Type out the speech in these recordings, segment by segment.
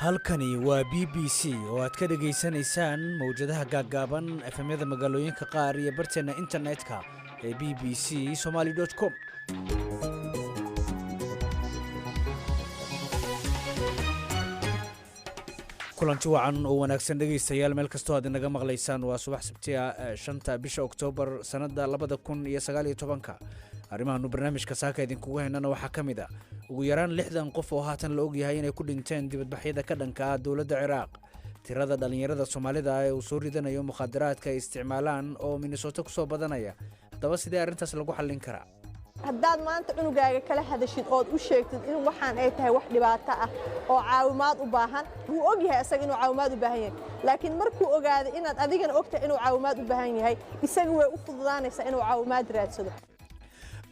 Halkani waa BBC oo aad ka dhegaysanaysaan mawjadaha gaaggaaban, FM-yada magaalooyinka qaar iyo barteenna internetka ee bbcsomaly.com. Kulanti wacan oo wanaagsan, dhegaystayaal, meel kastoo aad inaga maqlaysaan. Waa subax Sabti ah, 5-ta bisha Oktoobar, sanadda 2019-ka. Arrimahaanu barnaamijka saaka idinkugu haynana waxaa ka mid ah ugu yaraan 60 qof oo haatan la ogyahay inay ku dhinteen dibadbaxyada ka dhanka ah dowladda Ciraaq, tirada dhallinyarada Soomaalida ah ee uu soo ridanayo mukhaadaraadka ay isticmaalaan oo Minnesota ku soo badanaya. Haddaba, sidee arrintaas lagu xallin karaa? Haddaad maanta cunugaaga kala hadashid ood u sheegtid in waxaan ay tahay wax dhibaato ah oo caawimaad u baahan, wuu og yahay isaga inuu caawimaad u baahan yahay, laakiin markuu ogaado inaad adigana ogtahay inuu caawimaad u baahan yahay, isaga way u fududaanaysaa inuu caawimaad raadsado.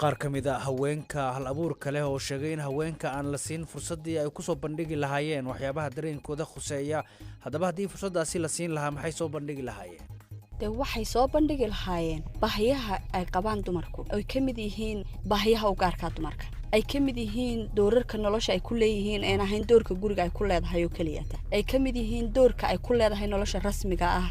Qaar ka mid ah haweenka hal abuurka leh oo sheegay in haweenka aan la siin fursaddii ay ku soo bandhigi lahaayeen waxyaabaha dareenkooda khuseeya. Haddaba, haddii fursaddaasi la siin lahaa, maxay soo bandhigi lahaayeen? Dee, waxay soo bandhigi lahaayeen baahiyaha ay qabaan dumarku, ay ka mid yihiin baahiyaha u gaarkaa dumarka, ay ka mid yihiin doorarka nolosha ay ku leeyihiin, een ahayn doorka guriga ay ku leedahay oo keliyata, ay ka mid yihiin doorka ay ku leedahay nolosha rasmiga ah.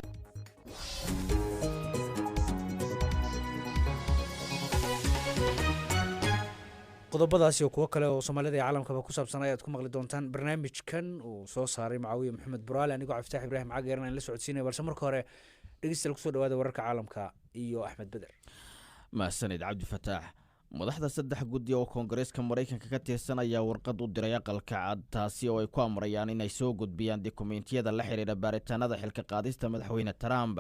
Qodobadaasi oo kuwo kale oo Soomaalida iyo caalamkaba ku saabsan ayaad ku maqli doontaan barnaamijkan uu soo saaray Macaawiye Maxamed Buraale, anigoo Cabdifatax Ibraahim Cageeran aan la socodsiinaya. Balse marka hore, dhegeystayaal, kusoo dhawaada wararka caalamka iyo Axmed Beder. Mahadsanid, Cabdifataax. Madaxda saddex guddi oo Koongareeska Maraykanka ka tirsan ayaa warqad u diray Aqalka Cad, taasi oo ay ku amrayaan inay soo gudbiyaan dukumentiyada la xidhiidha baaritaanada xilka qaadista Madaxweyne Trump.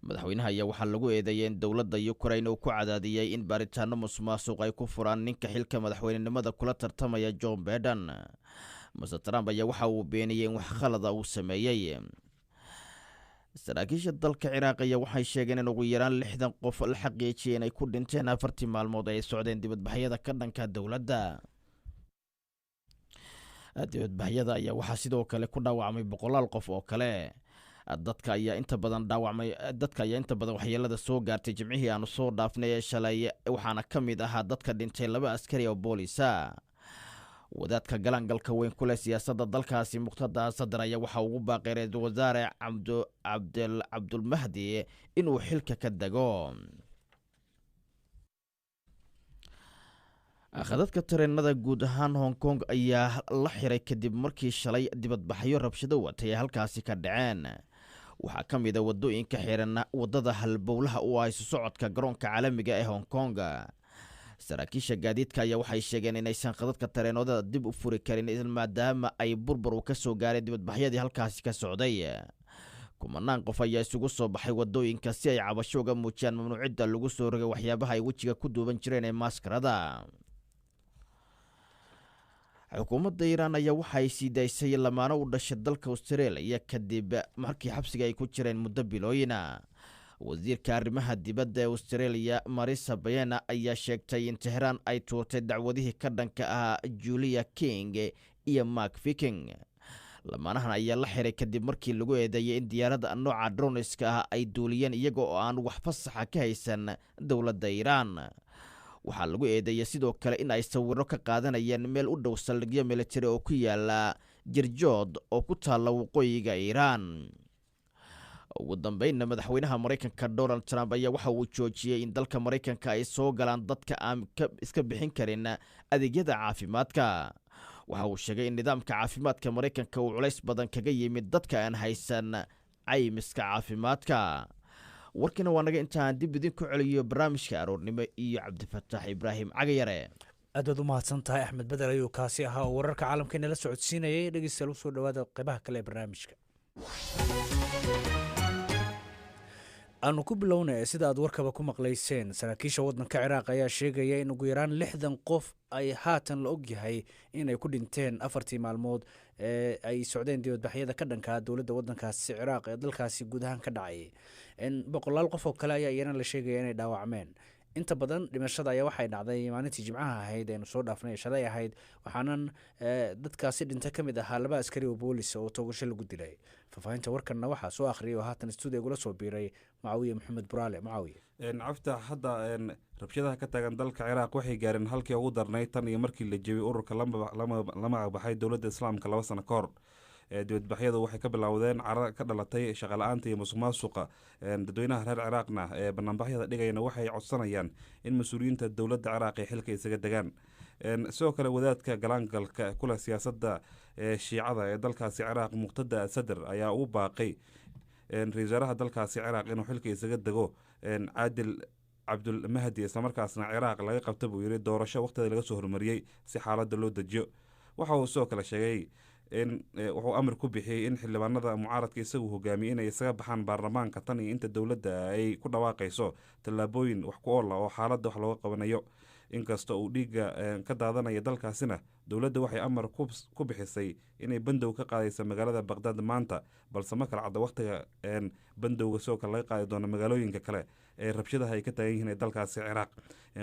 Madaxweynaha ayaa waxaa lagu eedeeyay in dowladda Ukrain uu ku cadaadiyey in baaritaano musuqmaasuq ay ku furaan ninka xilka madaxweynenimada kula tartamaya, John Biden. Mister Trump ayaa waxa uu beeniyey in wax khalada uu sameeyey. Saraakiisha dalka Ciraaq ayaa waxay sheegeen in ugu yaraan 60 qof la xaqiijiyay inay ku dhinteen 4-tii maalmood ay socdeen dibadbaxyada ka dhanka dowladda. Dibadbaxyada ayaa waxaa sidoo kale ku dhaawacmay boqolaal qof oo kale. Dadka ayaa inta badan dhaawacmay, dadka ayaa inta badan waxyeelada soo gaartay Jimcihii aanu soo dhaafnay ee shalay, waxaana ka mid ahaa dadka dhintay laba askari oo boolisa. Wadaadka galaangalka weyn ku leh siyaasadda dalkaasi, Muqtada Sadar, ayaa waxaa ugu baaqay Ra-iisul Wasaare Cabdulmahdi inuu xilka ka dego. Khadadka tareenada guud ahaan Hong Kong ayaa la xiray kadib markii shalay dibadbaxyo rabshado watay ay halkaasi ka dhaceen. Waxaa ka mid ah wadooyinka xiran wadada halbowlaha u ah isu socodka garoonka caalamiga ee Hong Kong. Saraakiisha gaadiidka ayaa waxay sheegeen inaysan khadadka tareenada dib u furi karin, maadaama ay burbur uu ka soo gaaray dibadbaxyadii halkaasi ka socday. Kumanaan qof ayaa isugu soo baxay wadooyinka si ay cabasho uga muujiyaan mamnuucidda lagu soo rogay waxyaabaha ay wejiga ku duuban jireen ee maaskarada. Xukuumadda Iiraan ayaa waxay sii daysay lamaano u dhashay dalka Australia kadib markii xabsiga ay ku jireen muddo bilooyina. Wasiirka arrimaha dibadda ee Australia, Marisa Bayena, ayaa sheegtay in Tehraan ay tuurtay dacwadihii ka dhanka ahaa Julia King iyo Mark Viking. Lamaanahan ayaa la xiray kadib markii lagu eedeeyay in diyaaradda nooca droniska ah ay duuliyeen iyaga oo aan wax fasaxa ka haysan dowladda Iiraan. Waxaa lagu eedeeyay sidoo kale in ay sawiro ka qaadanayeen meel u dhow saldhigyo militari oo ku yaala Jirjood oo ku taalla waqooyiga Iiraan. Ugu dambeynna, madaxweynaha Maraykanka Donald Trump ayaa waxa uu joojiyey in dalka Maraykanka ay soo galaan dadka aan iska bixin karin adeegyada caafimaadka. Waxa uu sheegay in nidaamka caafimaadka Maraykanka uu culays badan kaga yimid dadka aan haysan caymiska caafimaadka. Warkiina waa naga intaan dib idinku celiyo barnaamijka aroornimo iyo Cabdifataax Ibraahim Cagayare. Aad baad u mahadsan tahay. Axmed Bedel ayuu kaasi ahaa oo wararka caalamka inala socodsiinayay. Dhegeystayaal, usoo dhawaada qeybaha kale ee barnaamijka. Aanu ku bilownay, sida aad warkaba ku maqlayseen, saraakiisha waddanka Ciraaq ayaa sheegaya in ugu yaraan 60 qof ay haatan la ogyahay inay ku dhinteen 4-tii maalmood ee ay socdeen dibadbaxyada ka dhankaa dowladda waddankaasi Ciraaq ee dalkaasi guud ahaan ka dhacay. Boqolaal qof oo kale ayaa iyana la sheegaya inay dhaawacmeen. Inta badan dhimashada ayaa waxay dhacday maalintii Jimcaha ahayd aynu soo dhaafnay, shalay ahayd, waxaanan dadkaasi dhinta ka mid ahaa laba askari oo boolis oo toogasho lagu dilay. Faahfaahinta warkanna waxaa soo akhriyay oo haatan stuudiga soo biiray Mucaawiye Maxamed Buraale. Mucaawiye. Cafta, hadda rabshadaha ka taagan dalka Ciraaq waxay gaareen halkii ugu darnayd tan iyo markii la jebiyey ururka la magacbaxay Dowladda Islaamka 2 sano ka hor. Dibadbaxyadu waxay ka bilowdeen caro ka dhalatay shaqala-aanta iyo musuq maasuqa. Dadweynaha reer Ciraaqna ee banaanbaxyada dhigayana waxay codsanayaan in mas-uuliyiinta dowladda Ciraaq ay xilka isaga degaan. Sidoo kale, wadaadka galaangalka kule siyaasadda Shiicada ee dalkaasi Ciraaq, Muqtada Sadr, ayaa ugu baaqay ra-isul wasaaraha dalkaasi Ciraaq inuu xilka isaga dego, Caadil Cabdulmahdi, islamarkaasna Ciraaq laga qabta, buu yiri, doorasho waqtigeeda laga soo hormariyey si xaaladda loo dejiyo. Waxa uu sidoo kale sheegay in wuxuu amar ku bixiyey in xildhibaanada mucaaradka isagu hogaamiyey inay isaga baxaan baarlamaanka tan iyo inta dowladda ay ku dhawaaqayso tallaabooyin wax ku ool ah oo xaaladda wax looga qabanayo. Inkasta uu dhiigga ka daadanaya dalkaasina, dowladda waxay amar ku bixisay inay bandow ka qaadaysa magaalada Baqdaad maanta, balse ma kala cadda waqtiga bandowga sidoo kale laga qaadi doono magaalooyinka kale ee rabshadaha ay ka taagan yihiin ee dalkaasi Ciraaq.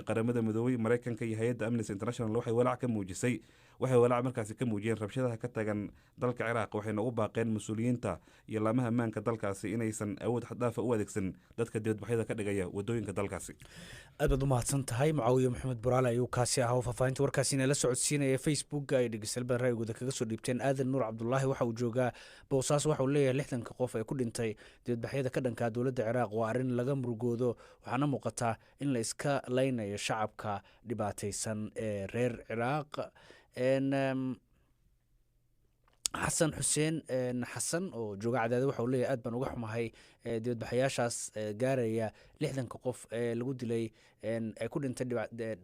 Qaramada Midoobey, Mareykanka iyo hay-adda Amnesty International waxay walaac markaasi ka muujiyeen rabshadaha ka taagan dalka Ciraaq, waxayna u baaqeen mas-uuliyiinta iyo laamaha ammaanka dalkaasi inaysan awood xaddaafa u adeegsan dadka dibadbaxyada ka dhigaya wadooyinka dalkaasi. Aad baad u mahadsan tahay. Mucaawiye Maxamed Buraale ayuu kaasi ahaa oo faahfaahinta warkaasi inala socodsiinaya. Facebooka ay dhegeystayaal badan ra'yigooda kaga soo dhiibteen. Aadan Nuur Cabdulaahi waxa uu joogaa Boosaaso. Waxa uu leeyahay, 60-ka qof ee ku dhintay dibadbaxyada ka dhankaa dowladda Ciraaq waa arrin laga murugoodo, waxaana muuqataa in la iska laynayo shacabka dhibaataysan ee reer Ciraaq. Xasan Xuseen Xasan oo jooga Cadaade waxa uu leeyahay, aad baan uga xumahay dibadbaxayaashaas gaaraya 60-ka qof ee lagu dilay ee ku dhintay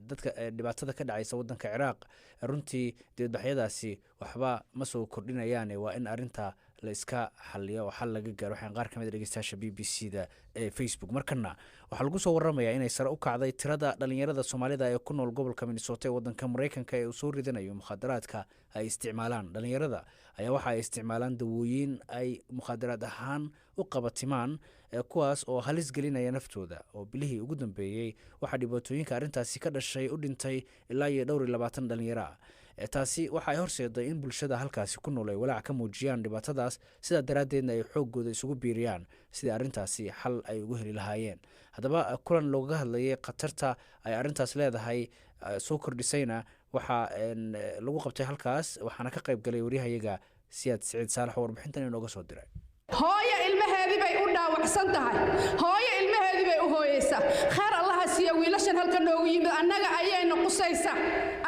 dadka dhibaatada ka dhacaysa wadanka Ciraaq. Runtii dibadbaxyadaasi waxba ma soo kordhinayaane, waa in arrinta la iska xaliyo oo xal laga gaaro. Waxaan qaar ka mid a dhegeystayaasha BBC da ee Facebook. Markana waxaa lagu soo waramayaa inay sare u kacday tirada dhalinyarada Soomaalida ee ku nool gobolka Minnesota ee wadanka Mareykanka ee uu soo ridanayo mukhaadaraadka ay isticmaalaan. Dhalinyarada ayaa waxa ay isticmaalaan dawooyin ay mukhaadaraad ahaan u qabatimaan, kuwaas oo halis gelinaya naftooda, oo bilihii ugu dambeeyey waxaa dhibaatooyinka arrintaasi ka dhashay u dhintay ilaa iyo dhowr iyo labaatan dhalinyaro ah. Taasi waxa ay horseeday in bulshada halkaasi ku nool ay walaac ka muujiyaan dhibaatadaas, sidaa daraaddeedna ay xooggooda isugu biiriyaan sidii arrintaasi xal ay ugu heli lahaayeen. Haddaba, kulan loogaga hadlayay khatarta ay arrintaas leedahay soo kordhisayna waxaa lagu qabtay halkaas, waxaana ka qayb galay waryahayaga Siyaad Siciid Saalax oo warbixintan inooga soo diray. Hooyo ilmaheedii bay u dhaawacsan tahay, hooyo ilmaheedii bay u hooyeysaa. Khayr Allaha siiya wiilashan halka noogu yimid, annaga ayayna qusaysaa,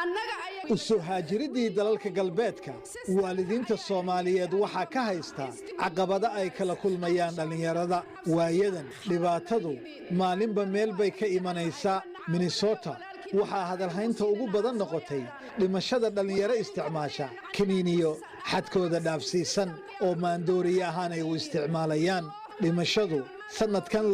annaga. U soo haajiridii dalalka galbeedka, waalidiinta Soomaaliyeed waxaa ka haysta caqabado ay kala kulmayaan dhallinyarada. Waayadan dhibaatadu maalinba meel bay ka imanaysaa. Minnesota waxaa hadalhaynta ugu badan noqotay dhimashada dhallinyaro isticmaasha kiniiniyo xadkooda dhaafsiisan oo maandooriye ahaan ay u isticmaalayaan. Dhimashadu sannadkan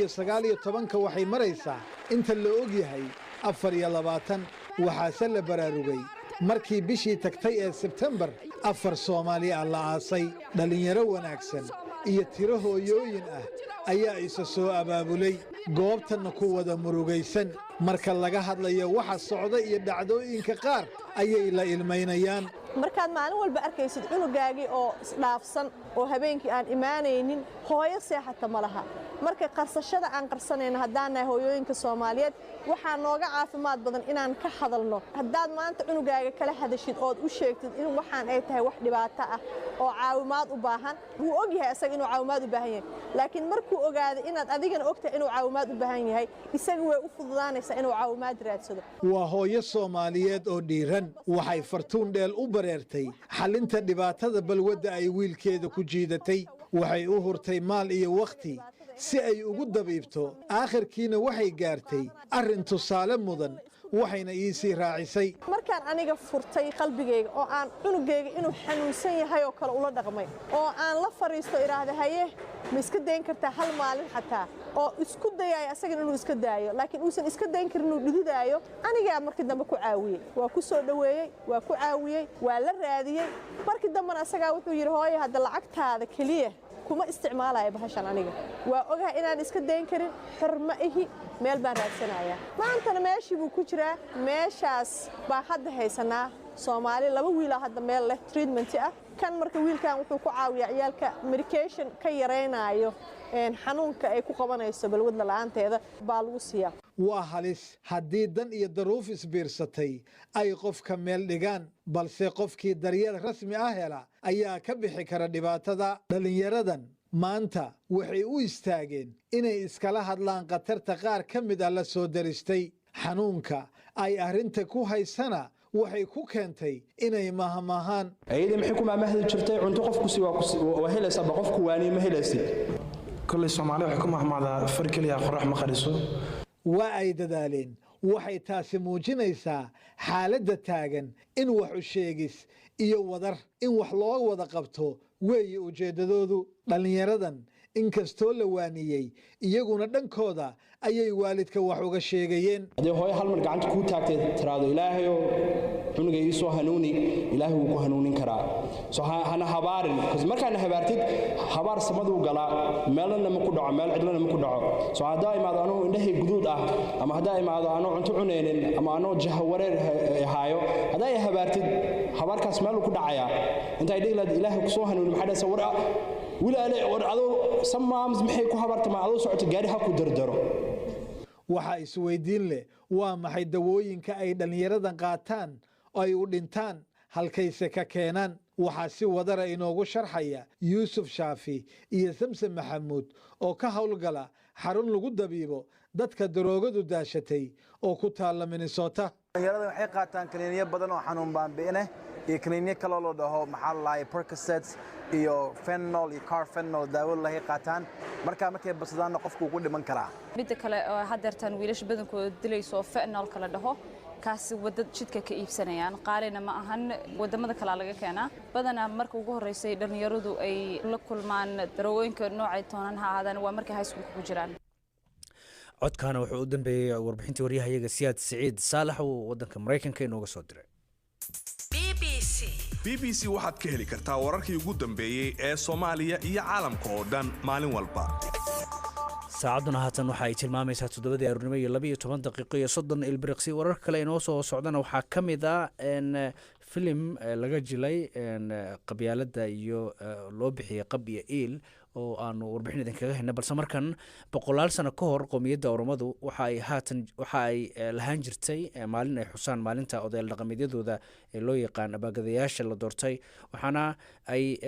2019-ka waxay maraysaa inta la og yahay 24. Waxaase la baraarugay markii bishii tagtay ee Sebtembar afar Soomaali ah la aasay. Dhallinyaro wanaagsan iyo tiro hooyooyin ah ayaa isa soo abaabulay, goobtanna ku wada murugaysan. Marka laga hadlayo waxa socda iyo dhacdooyinka qaar ayay la ilmaynayaan. Markaad maalin walba arkaysid cunugaagii oo isdhaafsan oo habeenkii aan imaanaynin, hooyo seexata ma laha. Marka qarsashada aan qarsanayno haddaan nahay hooyooyinka Soomaaliyeed, waxaa nooga caafimaad badan inaan ka hadalno. Haddaad maanta cunugaaga kala hadashid ood u sheegtid in waxaan ay tahay wax dhibaato ah oo caawimaad u baahan, wuu og yahay isaga inuu caawimaad u baahan yahay, laakiin markuu ogaado inaad adigana ogtahay inuu caawimaad u baahan yahay, isaga way u fududaanaysaa inuu caawimaad raadsado. Waa hooyo Soomaaliyeed oo dhiiran. Waxay Fartuun Dheel u bareertay xallinta dhibaatada balwadda ay wiilkeeda ku jiidatay. Waxay u hurtay maal iyo wakhti si ay ugu dabiibto. Aakhirkiina waxay gaartay arrin tusaale mudan, waxayna ii sii raacisay: Markaan aniga furtay qalbigayga oo aan cunugayga inuu xanuunsan yahay oo kale ula dhaqmay oo aan la fadhiisto, idhaahda, "Haye, ma iska dayn kartaa hal maalin xataa?" Oo isku dayaayo asagana inuu iska daayo, laakiin uusan iska dayn karin, inuu dhididaayo. Anigaa markii dambe ku caawiyey, waa ku soo dhoweeyey, waa ku caawiyey, waa la raadiyey. Markii dambena asagaa wuxuu yidhi, "Hooye, hadda lacagtaada keliya kuma isticmaalaya bahashan. Aniga waa ogahay inaan iska dayn karin, xor ma ihi, meel baan raadsanayaa." Maantana meeshii buu ku jiraa. Meeshaas baan hadda haysanaa Soomaali laba wiilaa hadda meel leh treatment ah. Kan marka wiilkan wuxuu ku caawiyaa ciyaalka medication ka yaraynaayo xanuunka ay ku qabanayso balwadla la'aanteeda baa lagu siiyaa. Waa halis haddii dan iyo daruuf isbiirsatay ay qofka meel dhigaan, balse qofkii daryeel rasmi ah hela ayaa ka bixi kara dhibaatada. Dhallinyaradan maanta waxay u istaageen inay iskala hadlaan khatarta qaar ka mid ah la soo daristay. Xanuunka ay arrinta ku haysana waxay ku keentay inay mahmahaan. Ayadii maxay ku maamahdi jirtay? Cunto qofkusi waa helaysaaba, qofku waaniye ma helaysid. Kolley Soomaaliya waxay ku mahmahdaa, "Far keliya qorax ma qariso." Waa ay dadaaleen. Waxay taasi muujinaysaa xaaladda taagan in wax u sheegis iyo wadar in wax loo wada qabto weeye ujeeddadoodu. Dhallinyaradan inkastoo la waaniyey, iyaguna dhankooda ayay waalidka wax uga sheegayeen. Haddii hooyo hal mar gacanta kuu taagtay, tiraahdo, "Ilaahayow, cunuga ii soo hanuuni," Ilaahay wuu ku hanuunin karaa. So hana habaarin, because markaana habaartid, habaar samaduu galaa, meelna ma ku dhaco, meel cidlana ma ku dhaco. So haddaa imaado anuu indhahay guduud ah, ama haddaa imaado anuu cunto cunaynin, ama anuu jahawareer haayo, haddaa i habaartid, habaarkaas meeluu ku dhacayaa. Intaay dhihi lahayd, "Ilaahay kusoo hanuuni," maxaa dhahaysa? "War wilaale, war adoo." Some moms maxay ku habaartamaa? "Adoo socoto gaari ha ku dardaro." Waxaa isweydiin leh, waa maxay dawooyinka ay dhallinyaradan qaataan oo ay u dhintaan? Halkayse ka keenaan? Waxaa si wadara inoogu sharxaya Yuusuf Shaafi iyo Samsam Maxamuud oo ka howlgala xarun lagu dabiibo dadka daroogadu daashatay oo ku taalla Minnesota. Dhalinyarada waxay qaataan kaniiniyo badan oo xanuun baabi'ine iyo kaniiniyo kaloo loo dhaho, maxaa la dhahay, Percocet iyo fentanyl iyo carfentanil, daawo lahay qaataan. Markaa markay badsadaanna qofku wuu ku dhiman karaa. Midda kale oo haddeertan wiilasha badankooda dilayso oo fentanyl-ka la dhaho, kaasi wada jidka ka iibsanayaan, qaalina ma ahan, wadamada kalea laga keenaa badanaa. Marka ugu horreysay dhallinyaradu ay la kulmaan daroogooyinka noocay toonan ha ahaadaan, waa markay high schoolka ku jiraan. Codkaana wuxuu u dambeeyey warbixintii waryahayaga Siyaad Siciid Saalax uu wadanka Maraykanka inooga soo diray. BBC waxaad ka heli kartaa wararkii ugu dambeeyey ee Soomaaliya iyo caalamka oo dhan maalin walba. Saacadduna haatan waxa ay tilmaamaysaa 7-dii aroornimo iyo 12 daqiiqo iyo 30 ilbiriqsi. Warar kale inoo soo socdana waxaa ka mid ah filim laga jilay qabyaaladda iyo loo bixiyey Qab iyo Iil oo aanu warbixin idinkaga hayna. Balse markan, boqolaal sano ka hor, qowmiyadda Oromadu waxa ay haatan waxa ay lahaan jirtay maalin ay xusaan maalinta odayaal dhaqameedyadooda ee loo yaqaan abaagadayaasha la doortay, waxaana ay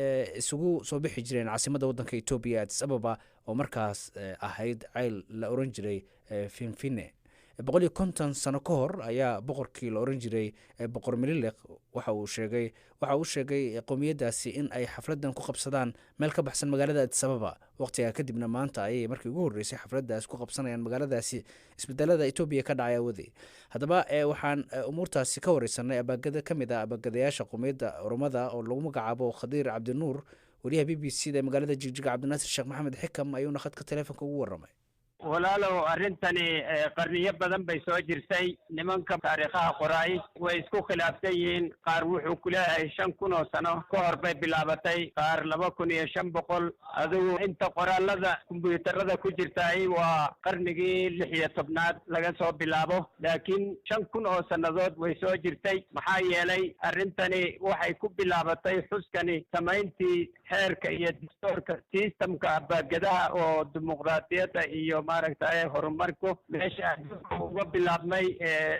isugu soo bixi jireen caasimadda waddanka Etoobiya, Addis Ababa, oo markaas ahayd cayl la oran jiray Finfine. 150 sano ka hor ayaa boqorkii la oran jiray Boqor Mililiq waxa uu sheegay qowmiyaddaasi in ay xafladdan ku qabsadaan meel ka baxsan magaalada Addis Ababa. Waqtigaa kadibna maanta ayay markii ugu horreysay xafladdaas ku qabsanayaan magaaladaasi, isbedelada Etoobiya ka dhacay awadii. Haddaba waxaan umuurtaasi ka wareysanay abaagada ka mid ah abaagadayaasha qowmiyadda Oromada oo lagu magacaabo Khadiir Cabdinuur. Wariyaha BBC da ee magaalada Jigjiga, Cabdinaasir Sheekh Maxamed Xikam, ayuuna khadka taleefonka ugu waramay. Walaalow, arrintani qarniyo badan bay soo jirtay. Nimanka taariikhaha qoraay way isku khilaafsan yihiin. Qaar wuxuu ku leeyahay 5000 oo sano ka hor bay bilaabatay, qaar 2500. Adigu inta qoraallada kombuyuutarada ku jirtaay waa qarnigii 16aad laga soo bilaabo, laakiin 5000 oo sannadood way soo jirtay. Maxaa yeelay, arrintani waxay ku bilaabatay xuskani samayntii xeerka iyo dastuurka systemka abaagadaha oo dimuqraadiyadda iyo maaragtay horumarku meesha adduunka uga bilaabmay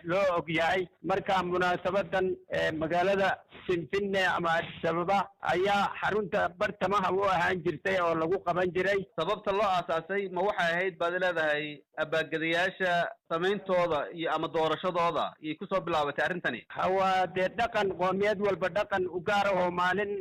loo og yahay. Marka munaasabadan magaalada Finfinne ama Addis Ababa ayaa xarunta bartamaha u ahaan jirtay oo lagu qaban jiray. Sababta loo aasaasay ma waxay ahayd, baad leedahay, abaagadayaasha samayntooda iyo ama doorashadooda iyay kusoo bilaabatay arrintani? Waa dee dhaqan qoomiyad walba dhaqan u gaar ah oo maalin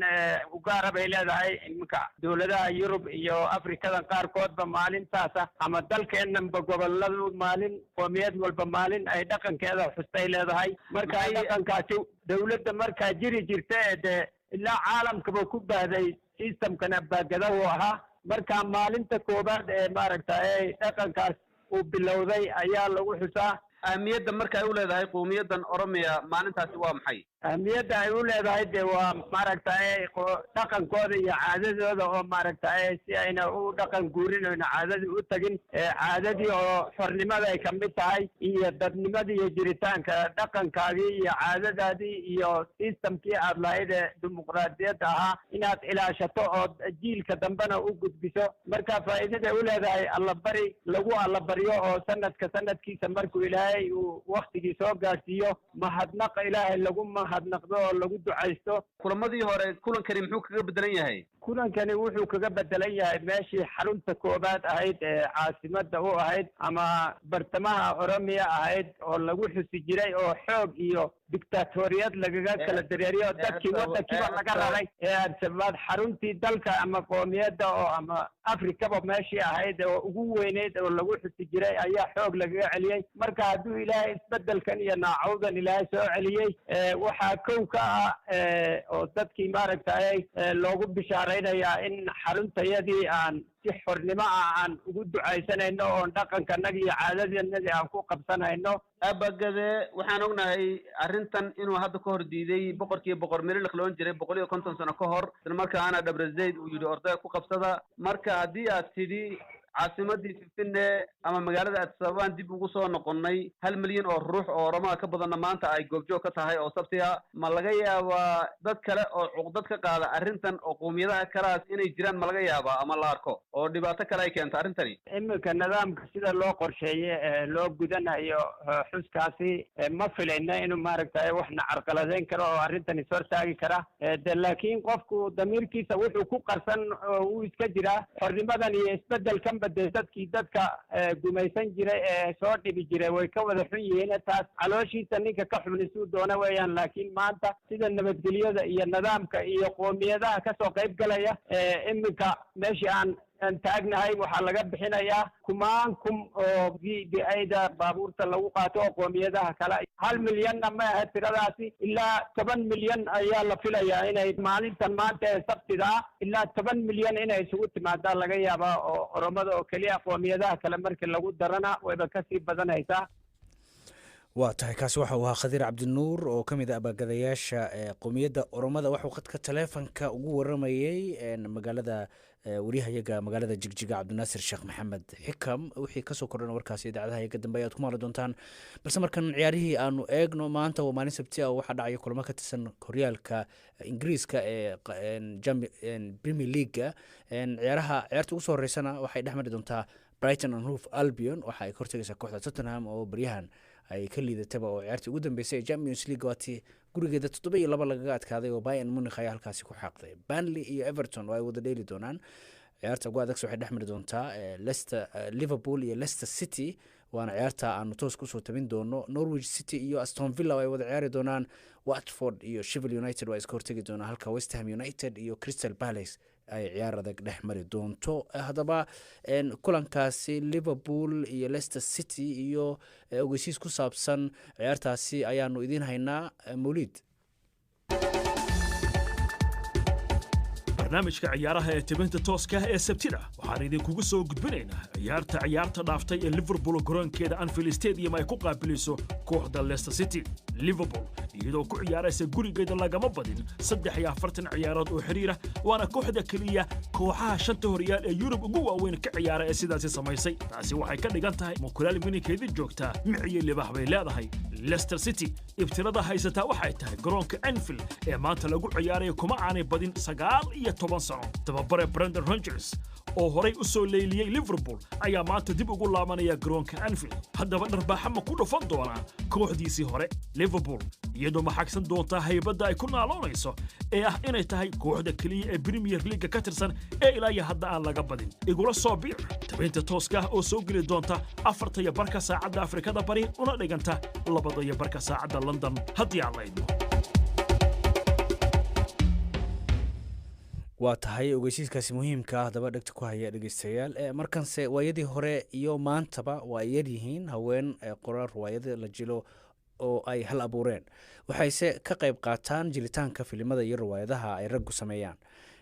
u gaara bay leedahay. Iminka dowladaha Yurub iyo Afrikadan qaarkoodba maalintaasa, ama dalkeennanba goboladu maalin, qoomiyad walba maalin ay dhaqankeeda xustay leedahay. Marka dhaqankaasi dowladda markaa jiri jirta ee dee ilaa caalamkaba ku baahday systemkan abaagada uu ahaa. Marka maalinta koowaad ee maaragtay dhaqankaas uu bilowday ayaa lagu xusaa. Ahmiyadda marka ay u leedahay qowmiyaddan Oromiya maalintaasi waa maxay? Ahmiyadda ay u leedahay dee waa maaragtay dhaqankooda iyo caadadooda oo maaragtay si ayna u dhaqan guurin oyna caadadii u tagin, caadadii oo xornimada ay kamid tahay iyo dadnimadii iyo jiritaanka dhaqankaagii iyo caadadaadii iyo systemkii aad lahayd ee dimuqraadiyadda ahaa inaad ilaashato oo jiilka dambena u gudbiso. Marka faa'iidaday u leedahay allabari lagu allabaryo oo sanadka sanadkiisa markuu Ilaahay uu waktigii soo gaadhsiiyo mahadnaq Ilaahay lagu mahadnaqdo oo lagu ducaysto. Kulamadii hore kulankani muxuu kaga bedelan yahay? Kulankani wuxuu kaga bedelan yahay meeshii xarunta koowaad ahayd ee caasimadda u ahayd ama bartamaha Oromiya ahayd oo lagu xusi jiray oo xoog iyo dictatoriyad lagaga kala dareeriyo dadkii waddankiiba laga raray ee Addis-Ababaad, xaruntii dalka ama qoomiyadda oo ama Afrikaba meeshii ahayd oo ugu weyneyd oo lagu xusi jiray ayaa xoog lagaga celiyey. Marka hadduu Ilaahay isbedelkan iyo naacawdan Ilaahay soo celiyey, waxaa kow ka ah oo dadkii maaragtay loogu bishaaraynayaa in xaruntayadii aan si xornimo ah aan ugu ducaysanayno oon dhaqankanagi iyo caadadanadii aan ku qabsanayno. Abagade, waxaan ognahay arrintan inuu hadda ka hor diiday boqorkii Boqor Melilik loon jiray 150 sano ka hor, isla markaana Dhabrazayd uu yidhi ordaya ku qabsada. Marka haddii aad tidhi caasimadii Finfinne ama magaalada Addis Ababaan dib ugu soo noqonnay, 1 milyan oo ruux oo Oromaha ka badanna maanta ay goobjoog ka tahay oo sabti ah, ma laga yaabaa dad kale oo cuqdad ka qaada arrintan oo qowmiyadaha kalaas inay jiraan? Ma laga yaabaa ama la arko oo dhibaato kale ay keento arrintani? Iminka nidaamka sida loo qorsheeye ee loo gudanayo xuskaasi, ma filayna inuu maaragtay waxna carqaladeyn karo oo arrintani is hortaagi kara. De laakiin qofku damiirkiisa wuxuu ku qarsan oo wuu iska jiraa xornimadan iyo isbedelkanba. Dee dadkii dadka gumaysan jiray ee soo dhibi jiray way ka wada xun yihiin, taas calooshiisa ninka ka xubni suu doona weeyaan. Laakiin maanta sida nabadgelyada iyo nidaamka iyo qoomiyadaha kasoo qayb galaya, iminka meeshii aan taagnahay waxaa laga bixinayaa kumaan kum oo VVI-da baabuurta lagu qaato oo qoomiyadaha kale. 1 milyanna ma aha tiradaasi, ilaa 10 milyan ayaa la filayaa inay maalintan maanta ee sabtida ah ilaa 10 milyan inay isugu timaadaan laga yaabaa oo Oromada oo keliya. Qoomiyadaha kale markii lagu darana wayba kasii badanaysaa. Waa tahay, kaasi waxa uu ahaa Khadiir Cabdinuur oo ka mid ah abaagadayaasha qowmiyadda Oromada. Waxuu khadka taleefanka ugu waramayey magaalada waryahayaga magaalada Jigjiga, Cabdinaasir Sheekh Maxamed Xikam. Wixii kasoo kordhana warkaasi idaacadaha yaga dambe ayaad ku maqli doontaan, balse markan ciyaarihii aanu eegno. Maanta waa maalin sabti ah oo waxaa dhacaya kulamo ka tirsan horyaalka Ingiriiska ee Premier League-ga. Ciyaaraha, ciyaarta ugu soo horeysana waxay dhex mari doontaa Brighton and Hove Albion, waxa ay ka hortagaysaa kooxda Tottenham oo baryahan ay ka liidataba, oo ciyaartii ugu dambeysay ee Champions League waatii gurigeeda 7-2 lagaga adkaaday oo Bayern Munich ayaa halkaasi ku xaaqday. Burnley iyo Everton oo ay wada dheeli doonaan. Ciyaarta ugu adag waxay dhex mari doontaa Leicester, Liverpool iyo Leicester City, waana ciyaarta aanu toos kusoo tabin doono. Norwich City iyo Aston Villa oo ay wada ciyaari doonaan. Watford iyo Sheffield United waa iska hortegi doonaan, halka West Ham United iyo Crystal Palace ay ciyaar adag dhex mari doonto. Haddaba kulankaasi Liverpool iyo Leicester City iyo ogeysiis ku saabsan ciyaartaasi ayaanu idiin haynaa, Mawliid. Barnaamijka ciyaaraha ee tibinta tooska ah ee Sabtida waxaan idinkugu soo gudbinaynaa ciyaarta ciyaarta dhaaftay ee Liverpool garoonkeeda Anfield Stadium ay ku qaabilayso kooxda Leicester City. Liverpool iyadoo ku ciyaaraysa gurigeeda lagama badin 43 ciyaarood oo xiriira, waana kooxda keliya kooxaha shanta horyaal ee Yurub ugu waaweyn ka ciyaara ee sidaasi samaysay. Taasi waxay ka dhigan tahay mukulaal mininkeedii joogtaa miciyo libax bay leedahay. Leicester City ibtilada haysataa waxay tahay garoonka Anfield ee maanta lagu ciyaarayo kuma aanay badin 19 sano. Tababare Brendan Rodgers oo horay u soo leyliyey Liverpool ayaa maanta dib ugu laabanaya garoonka Anfield. Haddaba dharbaaxa ma ku dhufan doonaa kooxdiisii hore Liverpool, iyadoo maxagsan doontaa haybadda ay ku naaloonayso ee ah inay tahay kooxda keliya ee Premier League ka tirsan ee ilaa iyo hadda aan laga badin? Igula soo biir tabinta tooska ah oo soo geli doonta 4:30 saacadda Afrikada Bari, una dhiganta 2:30 saacadda London, haddii aan la idmo. Waa tahay, ogeysiiskaasi muhiimka ah haddaba dhegta ku haya, dhegeystayaal. Markanse waayadii hore iyo maantaba waa ay yaryihiin haween qoraal riwaayada la jilo oo ay hal abuureen, waxayse ka qayb qaataan jilitaanka filimada iyo riwaayadaha ay raggu sameeyaan.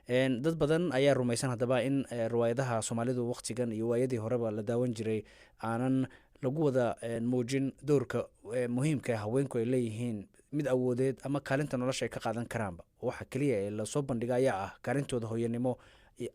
Dad badan ayaa rumaysan haddaba in riwaayadaha Soomaalidu wakhtigan iyo waayadii horeba la daawan jiray aanan lagu wada muujin doorka muhiimka ee haweenku ay leeyihiin, mid awoodeed ama kaalinta nolosha ay ka qaadan karaanba. Waxa keliya ee lasoo bandhiga ayaa ah kaalintooda hooyanimo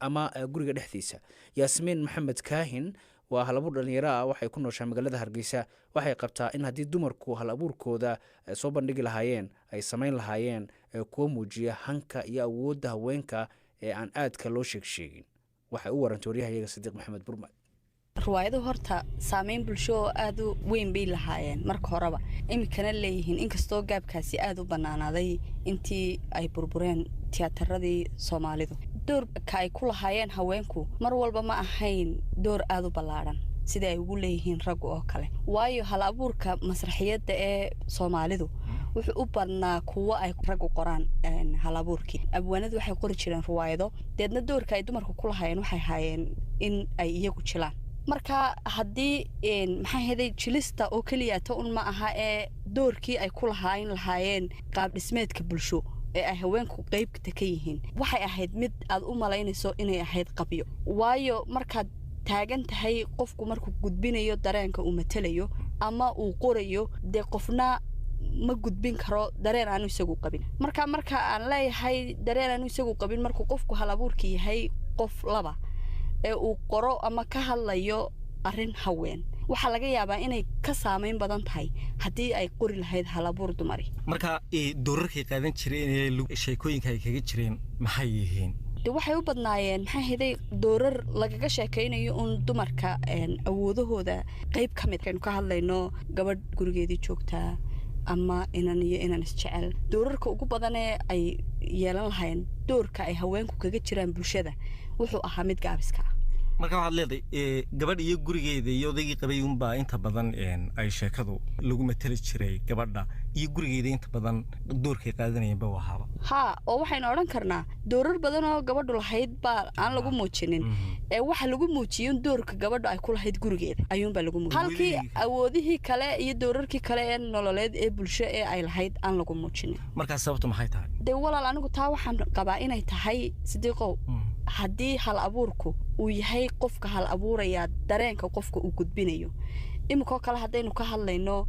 ama guriga dhexdiisa. Yaasmiin Maxamed Kaahin waa hal abuur dhalinyaro ah, waxay ku nooshaa magaalada Hargeysa. Waxay qabtaa in haddii dumarku hal abuurkooda soo bandhigi lahaayeen, ay samayn lahaayeen kuwo muujiya hanka iyo awoodda haweenka ee aan aadka loo sheeg sheegin. Waxay u warantay waryahayaga Sadiiq Maxamed Burmad. Riwaayaduhu horta saameyn bulsho oo aada u weyn bay lahaayeen marka horeba, iminkana leeyihiin, inkastoo gaabkaasi aada u bannaanaaday intii ay burbureen tiyaataradii Soomaalidu. Doorka ay ku lahaayeen haweenku mar walba ma ahayn door aada u ballaadhan sida ay ugu leeyihiin raggu oo kale, waayo hal abuurka masraxiyadda ee Soomaalidu wuxuu u badnaa kuwo ay raggu qoraan. Hal abuurkii abwaanadu waxay qori jireen riwaayado, deedna doorka ay dumarku ku lahaayeen waxay haayeen in ay iyagu jilaan. Marka haddii maxaa heday, jilista oo keliyata un ma aha ee doorkii ay ku lahaan lahaayeen qaab dhismeedka bulsho ee ay haweenku qeybta ka yihiin waxay ahayd mid aad u malaynayso inay ahayd qabyo, waayo markaad taagan tahay qofku markuu gudbinayo dareenka uu matalayo ama uu qorayo, dee qofna ma gudbin karo dareen aanu isagu qabin. Marka aan leeyahay dareen aanu isagu qabin, markuu qofku hal abuurka yahay qof laba ee uu qoro ama ka hadlayo arrin haween, waxaa laga yaabaa inay ka saameyn badan tahay haddii ay qori lahayd halabuur dumari. Marka doorarkay qaadan jireen ee sheekooyinka ay kaga jireen maxay yihiin? De waxay u badnaayeen, maxaa heday, doorar lagaga sheekaynayo uun dumarka awoodahooda qayb ka mid aynu ka hadlayno, gabadh gurigeedii joogtaa ama inan iyo inan isjecel. Doorarka ugu badanee ay yeelan lahaayeen doorka ay haweenku kaga jiraan bulshada wuxuu ahaa mid gaabiska ah. Marka waxaad leedahay gabadh iyo gurigeeda iyo odaygii qabay unbaa inta badan ay sheekadu lagu matali jiray, gabadha iyo gurigeeda inta badan doorkay qaadanayeen ba ahaaba. Haa, oo waxaynu odhan karnaa doorar badan oo gabadhu lahayd baa aan lagu muujinin, ee waxa lagu muujiyey doorka gabadhu ay ku lahayd gurigeeda ayuunbaa lagu muujiyey, halkii awoodihii kale iyo doorarkii kale ee nololeed ee bulsho ee ay lahayd aan lagu muujinin. Markaas sababtu maxay tahay? Dee walaal, anigu taa waxaan qabaa inay tahay, Sidiiqow, haddii hal abuurku uu yahay qofka hal abuurayaa dareenka qofka uu gudbinayo, iminkoo kale haddaynu ka hadlayno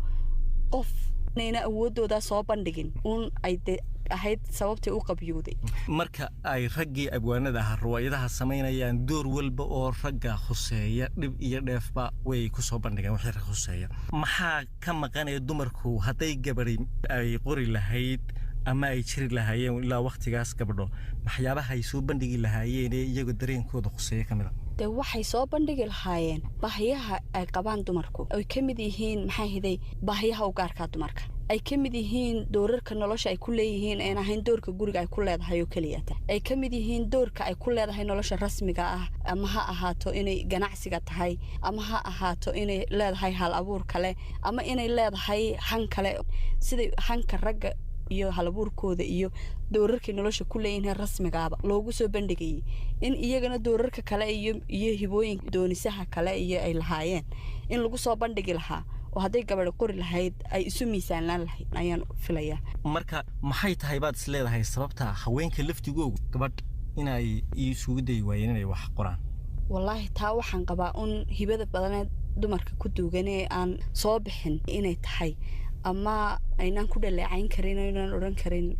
qof inayna awooddoodaa soo bandhigin uun ay de ahayd sababtay u qabyooday. Marka ay raggii abwaanada ahaa riwaayadaha samaynayaan, door walba oo ragga khuseeya dhib iyo dheefba way ku soo bandhigaan. Wixii rag khuseeya maxaa ka maqanaya dumarku? Hadday gabadhi ay qori lahayd ama ay jiri lahaayeen ilaa wakhtigaas gabdho, waxyaabaha ay soo bandhigi lahaayeen ee iyagoo dareenkooda khuseeya ka mid a? Dee waxay soo bandhigi lahaayeen baahiyaha ay qabaan dumarku, ay ka mid yihiin, maxaa hiday, baahiyaha u gaarkaa dumarka, ay ka mid yihiin doorarka nolosha ay ku leeyihiin een ahayn doorka guriga ay ku leedahay oo keliyata, ay ka mid yihiin doorka ay ku leedahay nolosha rasmiga ah, ama ha ahaato inay ganacsiga tahay, ama ha ahaato inay leedahay hal abuur kale, ama inay leedahay han kale, siday hanka ragga iyo halabuurkooda iyo doorarkay nolosha ku leeyihiin rasmigaaba loogu soo bandhigayay, in iyagana doorarka kale iyo hibooyinka doonisaha kale iyo ay lahaayeen in lagu soo bandhigi lahaa, oo hadday gabadhi qori lahayd ay isu miisaanlaan lahayd ayaan filayaa. Marka maxay tahay baad is leedahay sababta haweenka laftigoogu gabadh inay isugu dayi waayeen inay wax qoraan? Wallaahi taa waxaan qabaa un hibada badaneed dumarka ku duugan ee aan soo bixin inay tahay, ama aynaan ku dhaleecayn karin, aynaan odhan karin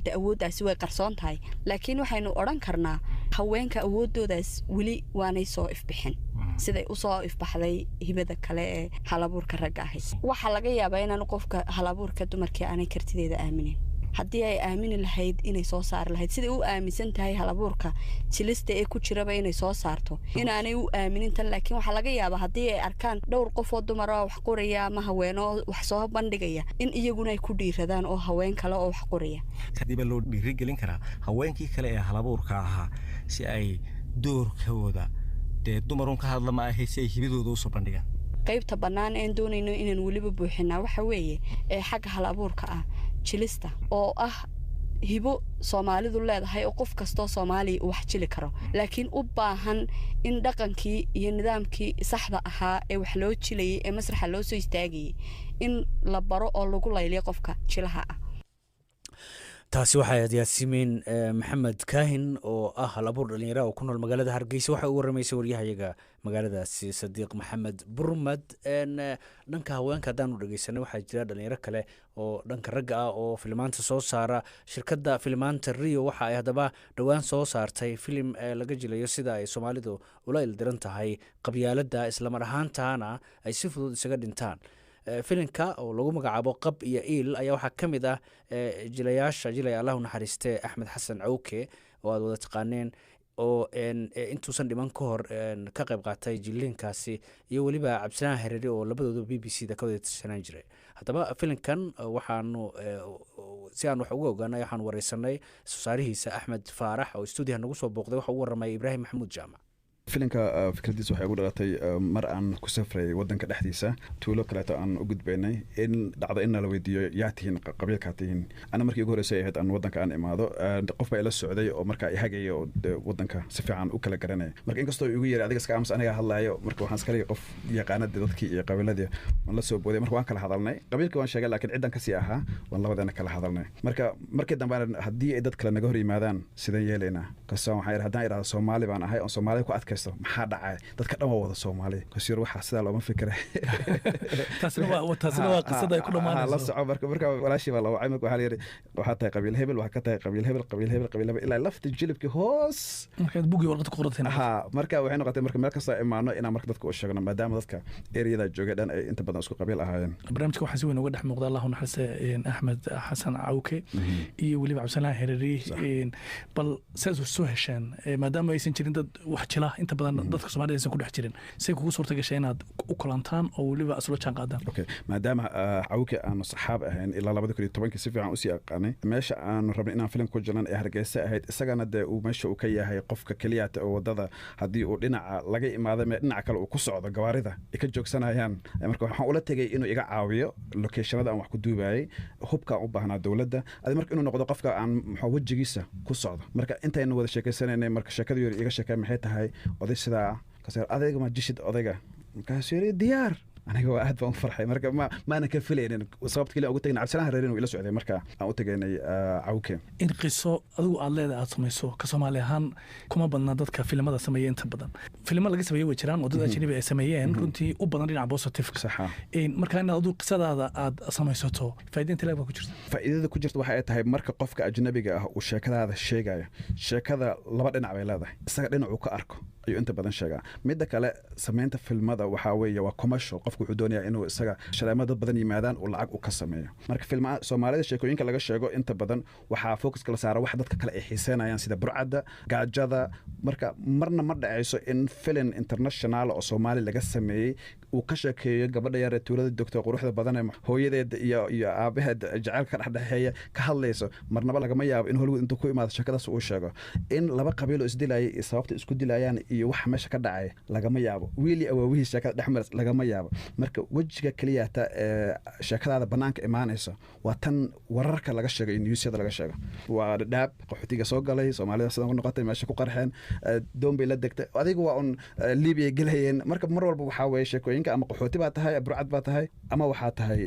de awooddaasi way qarsoon tahay, laakiin waxaynu odhan karnaa haweenka awooddoodaas weli waanay soo ifbixin siday usoo ifbaxday hibada kale ee halabuurka ragga ahayd. Waxaa laga yaabaa inaanu qofka halabuurka dumarkii aanay kartideeda aaminin. Haddii ay aamini lahayd inay soo saari lahayd, siday u aaminsan tahay halabuurka jilista ee ku jiraba inay soo saarto, inaanay u aaminin tan. Laakiin waxaa laga yaabaa haddii ay arkaan dhowr qof oo dumar oo wax qoraya ama haweeno oo wax soo bandhigaya, in iyaguna ay ku dhiiradaan oo haween kale oo wax qoraya. Kadib loo dhiirigelin karaa haweenkii kale ee halabuurka ahaa si ay doorkooda, dee dumarun ka hadla ma ahe, si ay hibadooda usoo bandhigaan. Qaybta bannaan een doonayno inaan weliba buuxinaa waxa weeye ee xagga hal abuurka ah jilista, oo ah hibo Soomaalidu leedahay oo qof kastoo Soomaaliya uu wax jili karo, laakiin u baahan in dhaqankii iyo nidaamkii saxda ahaa ee wax loo jilayay ee masraxa loo soo istaagayay in la baro oo lagu layliyo qofka jilaha ah. Taasi waxay ahayd Yaasimiin Maxamed Kaahin oo ah hal abuur dhalinyara oo ku nool magaalada Hargeysa. Waxay u waramaysay waryahayaga magaaladaasi, Sadiiq Maxamed Burmad. Dhanka haweenka haddaanu dhegeysanay, waxaa jira dhalinyaro kale oo dhanka ragga ah oo filimaanta soo saara. Shirkadda filimaanta Rio waxa ay haddaba dhowaan soo saartay filim laga jilayo sida ay Soomaalidu ula ildiran tahay qabyaaladda, islamar ahaantaana ay si fudud isaga dhintaan. Filimka oo lagu magacaabo Qab iyo Iil ayaa waxaa ka mid ah jilayaasha jilaya Allahu naxariiste Axmed Xasan Cawke oo aad wada taqaaneen, oo intuusan dhiman ka hor ka qayb qaatay jiliinkaasi, iyo weliba Cabdisalaan Hareeri, oo labadooda BBC da ka wada tirsanaan jiray. Haddaba filimkan waxaanu si aan wax uga ogaanay waxaanu wareysanay soosaarihiisa, Axmed Faarax, oo stuudiyaha nagu soo booqday. Waxa uu warramay Ibraahim Maxamuud Jaamac. Filimka fikradiisa waxay ugu dhalatay mar aan ku safray wadanka dhexdiisa, tuulo kaleeto aan u gudbaynay, in dhacdo in nala weydiiyo yaa tihiin, qabiilkaa tihiin. Ana markii ugu horreysay ahayd aan wadanka aan imaado. Qof baa ila socday oo markaa ihagaya oo wadanka si fiican u kala garanaya. Marka inkastoo igu yeray adiga iska aamus, anigaa hadlaayo, marka waxaan iska dhigay qof yaqaanadii dadkii iyo qabiiladii waan la soo booday. Marka waan kala hadalnay, qabiilkii waan sheegay, laakiin ciddan kasii ahaa waan labadeena kala hadalnay. Marka markii dambe haddii ay dad kale naga hor yimaadaan sideen yeelaynaa? Kasoo waxaan yidhi haddaan idhahdo Soomaali baan ahay oon Soomaalida ku adkaysto, maxaa dhacay? Dadka dhan waa wada Soomaali. Kasir waxaa sidaa looma fikira. Taasina waa qisada ay ku dhammaanayso. La soco. Marka walaashii baa la wacay. Marka waxaa la yidhi waxaa tahay qabiil hebel, waxaa ka tahay qabiil hebel, qabiil hebel, qabiil hebel, ilaa lafta jilibkii hoos. Markaad buggii warqad ku qorateen. Ha, marka waxay noqotay marka meel kastoo imaano inaan marka dadka u sheegno, maadaama dadka ereyada joogay dhan ay inta badan isku qabiil ahaayeen. Barnaamijka waxaa si weyn uga dhex muuqda, Allahu naxariiste, Axmed Xasan Cawke iyo weliba Cabdisalaan Hereri. Bal saad soo hesheen, maadaama aysan jirin dad wax jila, inta badan dadka Soomaalida aysan ku dhex jirin, say kugu suurta gashay inaad u kulantaan oo weliba isla jaan qaadaan? Okay, maadaama Cawke aanu saxaab ahayn ilaa 2010-kii, si fiican usii aqaanay meesha aanu rabnay inaan filim ku jirnan ee Hargeysa ahayd, isagana dee uu meesha uu ka yahay qofka keliyaata oo wadada haddii uu dhinaca laga imaado mee dhinaca kale uu ku socdo gawaarida ay ka joogsanayaan. Marka waxaan ula tegay inuu iga caawiyo locationada aan wax ku duubayay, hubka aan u baahnaa dowladda adi, marka inuu noqdo qofka aan muxuu wejigiisa ku socdo. Marka intaynu wada sheekeysanaynay, marka sheekadu yar iga sheekay maxay tahay oday sidaa kaseer adayga ma jishid odayga? Markaasuu yiri diyaar. Aniga waa aad baan u farxay. Marka ma maanan ka filaynin. Sababta keliya ugu tagnay Cabdisalaan Hareerin uu ila socday marka aan u tagaynay Cawke. In qiso adigu aad leedahay aad samayso, ka Soomaali ahaan kuma badna dadka filimada sameeya. Inta badan filimo laga sameeyey way jiraan oo dad ajnabi ay sameeyeen, runtii u badan dhinaca positive. Marka inaad adigu qisadaada aad samaysato, faa'iida inta leeg baa ku jirta? Faa'iidada ku jirta waxa ay tahay marka qofka ajnabiga ah uu sheekadaada sheegayo, sheekada laba dhinac bay leedahay. Isaga dhinacuu ka arko ayuu inta badan sheegaa. Midda kale, samaynta filmada waxaa weeye waa commercial. Qofku wuxuu doonayaa inuu isaga shaleemo dad badan yimaadaan uu lacag u ka sameeyo. Marka filma Soomaalida sheekooyinka laga sheego inta badan waxaa focuska la saara wax dadka kale ay xiiseynayaan, sida burcadda, gaajada. Marka marna ma dhacayso in filin international oo Soomaali laga sameeyey uu ka sheekeeyo gabadha yar ee tuulada joogta, quruxda badan, ee hooyadeed iyo aabaheed jacaylka ka dhexdhexeeya ka hadlayso. Marnaba lagama yaabo in Hollywood intuu ku imaado sheekadaas uu sheego. In laba qabiil oo isdilayay iyo sababta isku dilayaan iyo waxa meesha ka dhacay lagama yaabo. Wiili awaawihii sheekada dhexmaras lagama yaabo. Marka wejiga keliyata ee sheekadaada banaanka imaanaysa waa tan wararka laga sheego iyo newsyada laga sheego. Waa Dhadhaab qaxootiga soo galay, Soomaalida sidan ku noqotay, meesha ku qarxeen, doon bay la degtay, adiga waa un Libiya gelayeen. Marka mar walba waxaa weeye sheekooyinka ama qaxooti baa tahay, burcad baa tahay, ama waxaa tahay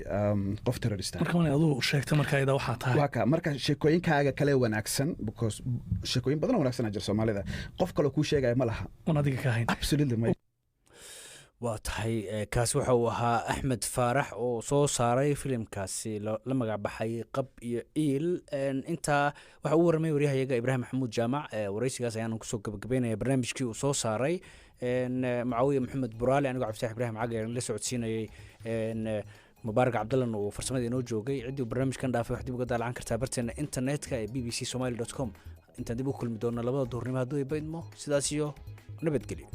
qof terrorist. Marka waa aduu sheegta marka ayada waxaa tahay. Waa ka marka sheekooyinkaaga kale wanaagsan, because sheekooyin badan oo wanaagsan jira Soomaalida, qof kale kuu sheegaya ma laha un adiga ka ahayn. Absolutely may. Waa tahay. Kaasi waxa uu ahaa Axmed Faarax oo soo saaray filimkaasi la magac baxay Qab iyo Iil. Intaa waxa uu warramay waryahayaga Ibraahim Maxamuud Jaamac. Wareysigaas ayaanu kusoo gabagabeynaya barnaamijkii uu soo saaray Mucaawiya Maxamed Buraale. Anigoo Cabdifatax Ibraahim Cagi ayaan la socodsiinayay, Mubaarak Cabdallan uu farsamada inoo joogay. Ciddii uu barnaamijkan dhaafay wax dib uga daalacan kartaa barteena internetka ee bbcSomali.com. Intaan dib u kulmi doona 2da duhurnimo hadduu ibaydmo, sidaas iyo nabadgelyo.